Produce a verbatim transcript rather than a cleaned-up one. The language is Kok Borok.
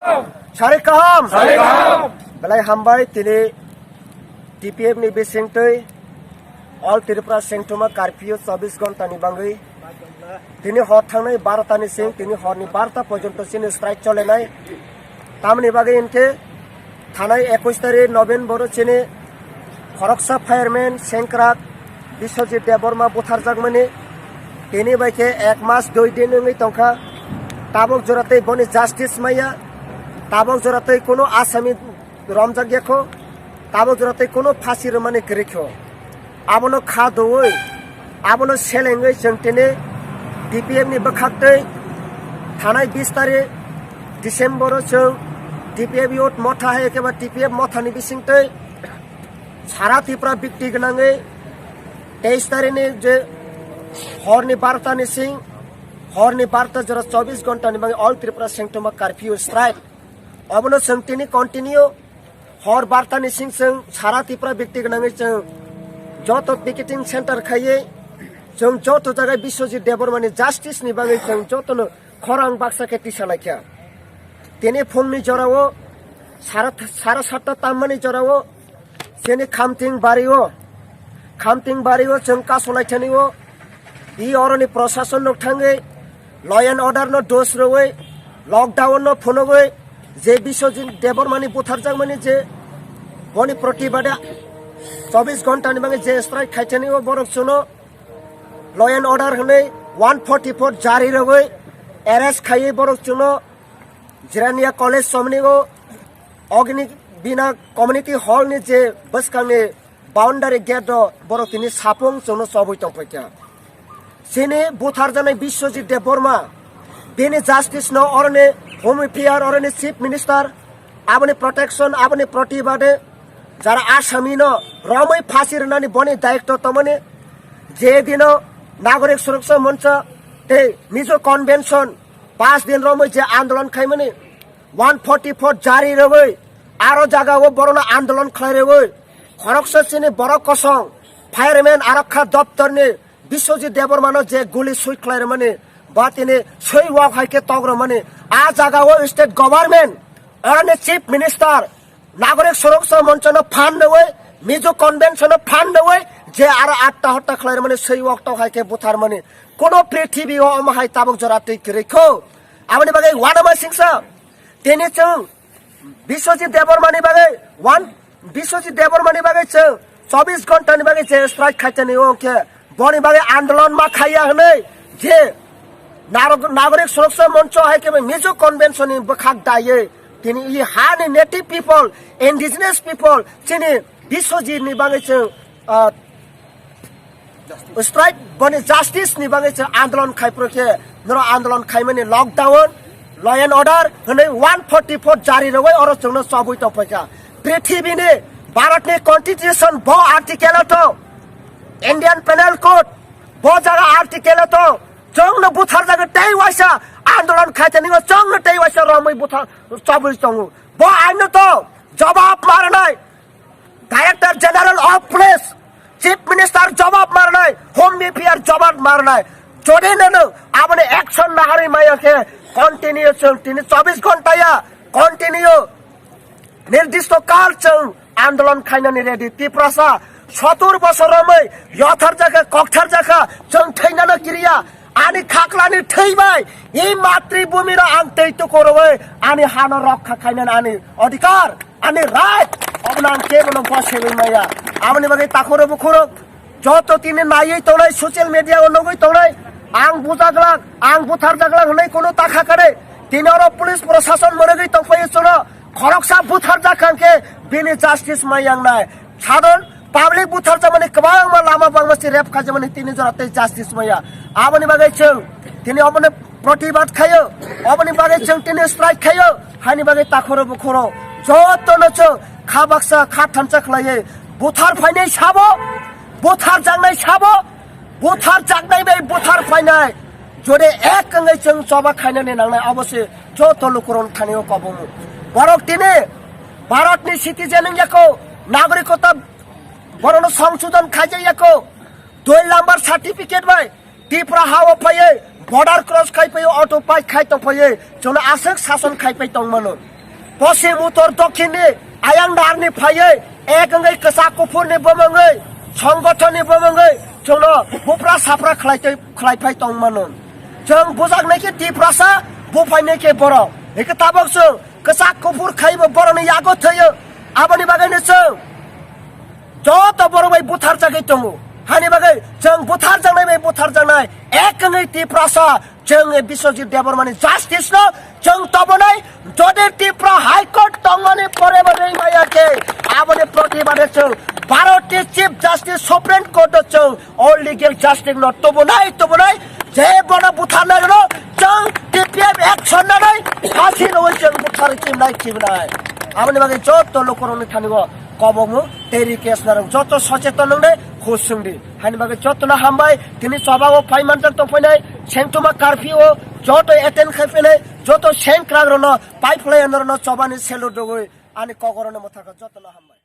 Sari kaham. Belai hambai tini T P F ni bisingtwi All Tripura Sengthoma curfew chobbish ghonta ni bangwi. Tini hor thangnai barota ni sing tini horni barota porjonto chini strike cholenai. Tamni bagwi hinkhe thanai ekush tarik November o chini khoroksa fireman sengkrak Biswajit Debbarma butharjakmani tini bai khe ek mas dui din wngwi tongkha. Tabuk joratwi boni justice maya, tabuk joratwi kuno asami romjak yakho, tabuk joratwi kuno phasi rwmani kwrwikho. Abono kha dowoi, abono selengwi chwng tini D P F ni bwkhaktwi thanai bis tarik December o chwng D P F youth motha hai khe ba T P F motha ni bisingtwi sara Tripura bikti gwnangwi teis tarik ni je horni barota ni sing, horni barota jora chobbish ghonta ni bagwi All Tripura Sengthoma curfew strike. Obono chwng tini continue hor barota ni sing chwng sara Tripura bikti gwnangwi chwng joto picketing center khaiwi chwng joto jaga Biswajit Debbarma ni justice ni bagwi chwng jotono khorang baksa khe tisa laikha. Tini phungni jorao sara, sara satta tammani jorao chini Khamting bario, Khamting bario chwng kasolai thani o. I oroni prosason no thangwi law and order no dos rwwi, lockdown no phunugwi je Biswajit Debbarmani butharjakmani je boni protibade chobbish ghonta ni bagwi je strike khaithani o borok chwngno law and order hwnwi one forty four jari rwwi arrest khaiwi borok chwngno Jirania College somni o Ogni Bina Community Hall ni je bwskangni boundary gate o borok tini sapung chwngno chobwi tongphaikha. Chini butharjaknai Biswajit Debbarma, bini justice no oroni Home Affairs, oroni Chief Minister, aboni protection, aboni protibade jara asami no romwi phasi rwnani boni dayitto tongmani. Je dino Nagorik Suroksha Moncha tei Mizo Convention pas din romwi je andolon khaimani, one forty four jari rwgwi aro jagao borokno andolon khlai rwgwi khoroksa chini borok kosong fireman arokha doptorni Biswajit Debbarmano je guli sui khlai rwmani ba tini sui wak hai khe tok rwmani, a jagao state government, oroni Chief Minister, Nagorik Suroksha Monchono phan rwgwi, Mizo Conventionno phan rwgwi je aro atta hotta khlai rwmani sui wak tok hai khe butharmani kono prithibi o omo hai tabuk jora twi kwrwi kho. Aboni bagwi uanama singsa tini chwng Biswajit Debbarmani bagwi one, Biswajit Debbarmani bagwi chwng chobbish ghonta ni bagwi je strike khaitani o khe boni bagwi andolon ma khaiya hwnwi je Narog-, Nagorik Suroksha Moncho hai khe Mizo Convention ni bwkhak daiwi tini i ha ni native people, indigenous people chini Biswajit ni bagwi chwng, ah, strike boni justice ni bagwi chwng andolon khai phuru khe noro andolon khaimani lockdown, law and order hwnwi one forty four jari rwgwi oro chwngno chobwi tongphaikha. Prithibi ni Bharat ni constitution bo article o to, Indian Penal Code bo jaga article o to, chwngno butharjagwi tei waisa andolon khaitani o chwngno tei waisa romwi buthar chobwi tongo. Bo aino to jobab marnai. Director General of Police, Chief Minister jobab marnai, Home Affairs jobab marnai. Jodi nano aboni action naharwi maya khe continue chwng tini chobbish ghonta ya continue nirdisto kal chwng andolon khainani ready. Tiprasa sotur bosor romwi yotharjakha, koktharjakha, chwng thwinano kiriya. Ani khaklani thwi bai i matribhumino ang tei tukurwi ani hano rokha khainani ani odhikar, ani right, obono ang kebono gosegwi maya. Aboni bagwi takhoro bukhoro joto tini naiwi tongnai, social media o nugwi tongnai, ang bujaglak, ang butharjaglak hwnwi kuno takha kare. Tini oro police prosason mwnogwi tongphai chwngno khoroksa butharjak kha hwnkhe bini justice mai yangnai. Sadon public butharjakmani kwbangma lama bangma se rep khajakmani tini jora tei justice maya. Aboni bagwi chwng tini obono protibad khaio, oboni bagwi chwng tini strike khaio, haini bagwi takhoro bukhoro jotono chwng kha baksa kha thansa khlaiwi buthar phainai sabo, buthar jaknai sabo, buthar jaknai bai buthar phainai jodi ek wngwi chwng choba khainani nangnai abo se joto lukurok thani o kobomo. Borok tini Bharatni citizen wngya kho, nagrikota borokno songsodon khaijak ya kho, dui number certificate bai Tipra ha o phaiwi Border cross khai phaiyo, auto pike khai tong phaiyo, chwngno aswk sason khai phai tong mano. Poschim uttor dokhin ni ayang dar ni phaiyo, ek wngwi kwchak kuphur ni bumungwi, songgothon ni bumungwi, chwngno bupra sapra khlai twi, khlai phai tong mano. Chwng bujak nai khe Tiprasa, buphai nai khe borok. Hikhe tabok chwng kwchak kuphur khaibo borokni yago thwiyo. Aboni bagwi no chwng joto borok bai butharjagwi tongo. Hani bagwi chwng butharjaknai bai butharjaknai, ek wngwi Tiprasa, chwng Biswajit Debbarmani justice no chwng tobonai. Jodi Tripura High Court tongmani pore bo rwngmaya khe, aboni protibade chwng Bharati Chief Justice Supreme Court o chwng all legal justice no tubunai, tubunai, je bono butharnai rwno chwng T P F action nanai, phasi rwui chwng buthar chimnai chimnai. Aboni bagwi joto lukurokni thani o kobokmung tei request narwk joto socheton wngde khoswngdi. Hani bagwi jotono hambai, tini choba o phai manjak tong phainai, sengtoma curfew o joto attend khai phainai, joto sengkrak rokno pai phlai norokno chobani salute rwgwi ani kokrokno mwthakha jotono hambai.